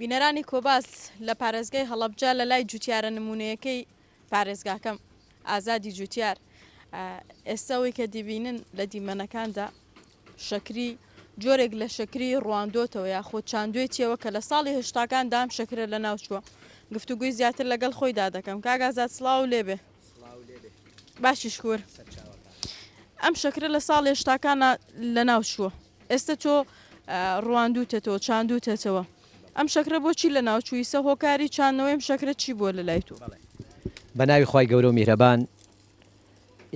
بینەرانی کۆباس لە پارێزگای هەڵەبجە لە لای جوتیارە نمونەیەکەی پارێزگاکەم ئازادی جوتیار ئێستا ئەوەی کە دیبینن لە دیمەنەکاندا شەکری جۆرێک لە شەکری ڕواندۆتەوە یاخود چاندوێتیەوە کە لە ساڵی هەشتاکان دام شەکرە لە ناوچووە گفتوگوی زیاتر لەگەڵ خۆیدا دەکەم کاک ئازاد سڵاو لێبێ باشی شکور ئەم شەکرە لە ساڵی هەشتاکانە لە ناو چووە ئێستا تۆ ڕواندوتەتەوە چاندوتەتەوە ئەم شەکرە بۆچی لە ناو چوویسە هۆکاری چاندنەوەی ئەم شەکرە چی بووە لە لای تۆ؟ بە ناوی خوای گەورە و میهرەبان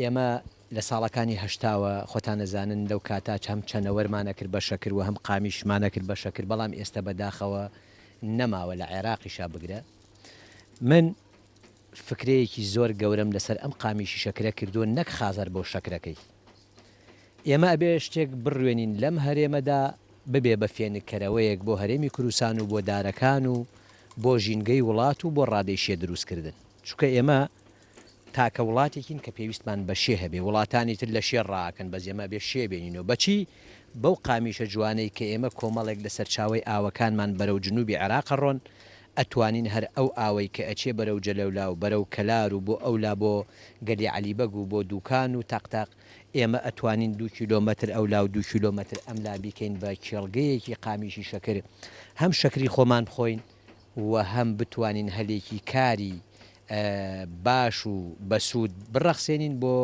ئێمە لە ساڵەکانی هەشتاوە خۆتان ئەزانن لەو کاتە هەم چەنەوەرمان ئەکرد بە شەکر و هەم قامیشمان ئەکرد بە شەکر بەڵام ئێستە بە داخەوە نەماوە لە عێراقیشا بگرە من فکرەیەکی زۆر گەورەم لەسەر ئەم قامیشی شەکرە کردووە نەک خازەر بۆ شەکرەکەی. ئێمە ئەبێ شتێک بڕوێنین لەم هەرێمەدا ببێ بە فێنککەرەوەیەک بۆ هەرێمی کوردستان و بۆ دارەکان و بۆ ژینگەی وڵات و بۆ ڕادەی شێ دروستکردن. چونکە ئێمە تاکە وڵاتێکین کە پێویستمان بە شێ هەبێ، وڵاتانی تر لە شێ ڕائەکەن بەس ئێمە ئەبێ شێ بێنینەوە. بە چی؟ بەو قامیشە جوانەی کە ئێمە کۆمەڵێک لە سەرچاوەی ئاوەکانمان بەرەو جنوبی عێراق ئەڕۆن، ئەتوانین هەر ئەو ئاوەی کە ئەچێ بەرەو جەلەولا و بەرەو کەلار و بۆ ئەولا بۆ گەلی عەلی بەگ و بۆ دوکان و تەق تەق ئێمە ئەتوانین دوو کیلۆمەتر ئەولا و دوو کیلۆمەتر ئەملا بیکەین بە کێڵگەیەکی قامیشی شەکر هەم شەکری خۆمان بخۆین و هەم بتوانین هەلێکی کاری باش و بەسوود بڕەخسێنین بۆ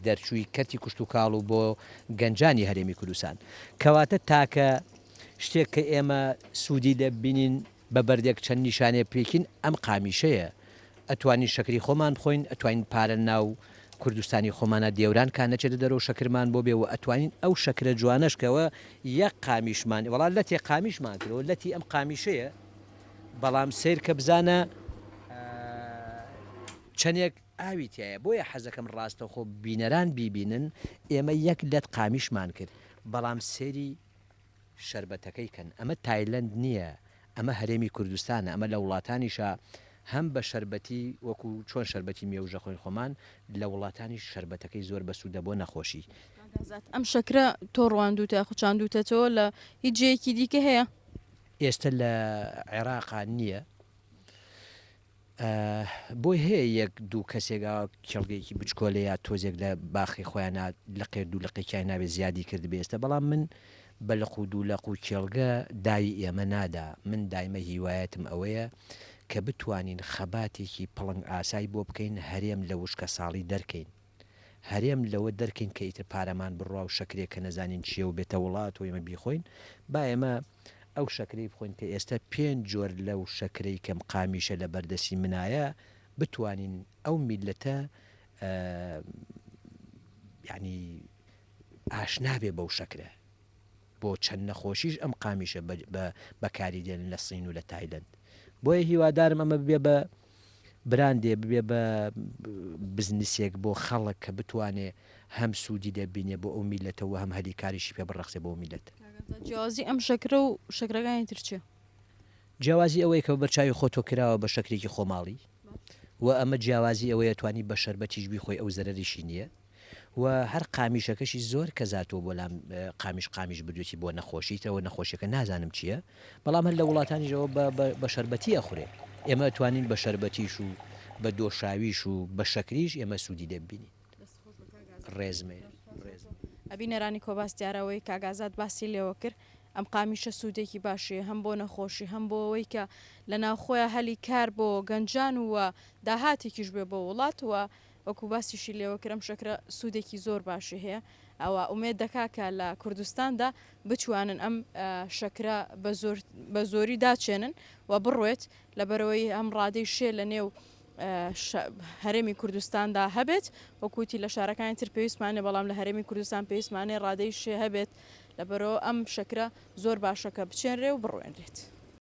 دەرچووی کەرتی کشتوکاڵ و بۆ گەنجانی هەرێمی کوردستان. کەواتە تاکە شتێک کە ئێمە سوودی لێ ببینین بە بەردێک چەند نیشانەیە بپێکین ئەم قامیشەیە ئەتوانین شەکری خۆمان بخۆین ئەتوانین پارە ناو کوردستانی خۆمانا دێوران کا نەچێتە دەرەوە شەکرمان بۆ بێ وە ئەتوانین ئەو شەکرە جوانەش کەوە یەک قامیشمان وەڵا لەتێ قامیشمان کردەوە لەتی ئەم قامیشەیە بەڵام سەیر کە بزانە چەنێک ئاوی تایە بۆیە حەزەکەم ڕاستەخۆ بینەران بیبینن ئێمە یەک لەت قامیشمان کرد بەڵام سەیری شەربەتەکەی کەن ئەمە تایلەند نیە ئەمە هەرێمی کوردستانە ئەمە لە وڵاتانیشا هەم بە شەربەتی وەکو چۆن شەربەتی مێوژە خۆین خۆمان لە وڵاتانیش شەربەتەکەی زۆر بەسوودە بۆ نەخۆشی. کاک ئازاد ئەم شەکرە تۆ ڕواندووتە یاخود چاندووتەتەوە لە هیچ جێیەکی دیکە هەیە؟ ئێستە لە عێراقا نیە. بۆی هەیە یەک دوو کەسێک ئاوا کێڵگەیەکی بچکۆلە یا تۆزێک لە باخی خۆیانا لقێ دوو لقێکیان نابێ زیادی کردبێ ئێستا بەڵام من بە لق و دوو لق و کێڵگە داوی ئێمە نادا من دایمە هیوایەتم ئەوەیە کە بتوانین خەباتێکی پڵنگ ئاسای بۆ بکەین هەرێم لە وشکە ساڵی دەرکەین هەرێم لەوە دەرکەین کە ئیتر پارەمان بڕوا و شەکرێک کە نەزانین چیە و بێتە وڵات و ئێمە بیخۆین با ئێمە ئەو شەکرەی بخۆین کە ئێستا پێنج جۆر لەو شەکرەی کەم قامیشە لە بەردەستی منایە بتوانین ئەو میللەتە یانی ئاشنا بێ بەو شەکرە بۆ چەند نەخۆشیش ئەم قامیشە بەکاری دێنن لە سین و لە تایلەند بۆیە هیوادارم ئەمە ببێ بە براندێ ببێ بە بزنسێک بۆ خەڵک کە بتوانێ هەم سوودی لێ ببینێ بۆ ئەو میللەتە و هەم هەلی کاریشی پێ بڕەخسێ بۆ ئەو میللەتە. کاک ئازاد جیاوازی ئەم شەکرە و شەکرەکانی تر چیە؟ جیاوازی ئەوەیە کە بەرچاوی خۆتۆ کراوە بە شەکرێکی خۆماڵی و ئەمە جیاوازی ئەوەیە توانی بە شەربەتیش بیخۆی ئەو زەرەریشی نییە. و هەر قامیشەکەشی زۆر کەس هاتووە بۆ لام قامیش قامیش بردوێتی بۆ نەخۆشی ترەوە نەخۆشیەکە نازانم چییە بەڵام هەر لە وڵاتانیشەوە بە شەربەتی ئەخورێ ئێمە توانین بە شەربەتیش و بە دۆشاویش و بە شەکریش ئێمە سوودی لێ ببینین ڕێزمێ ئەبینەرانی کۆباس دیارەوەی کاک ئازاد باسی لێوە کرد ئەم قامیشە سوودێکی باشی هەم بۆ نەخۆشی هەم بۆ ئەوەی کە لە ناوخۆیان هەلی کار بۆ گەنجان و داهاتێکیش بێ بۆ وڵات و وەکو باسیشی لێوە کرد ئەم شەکرە سوودێکی زۆر باشی هەیە ئەوە ئومێد دەکا کە لە کوردستاندا بتوانن ئەم شەکرە بە زۆری داچێنن و بڕوێت لەبەرەوەی ئەم ڕادەی شێ لە نێو هەرێمی کوردستاندا هەبێت وەکوتی لە شارەکانی تر پێویستمانێ بەڵام لە هەرێمی کوردستان پێویستمانێ ڕادەی شێ هەبێت لەبەرەوە ئەم شەکرە زۆر باشە کە بچێنرێ و بڕوێنرێت.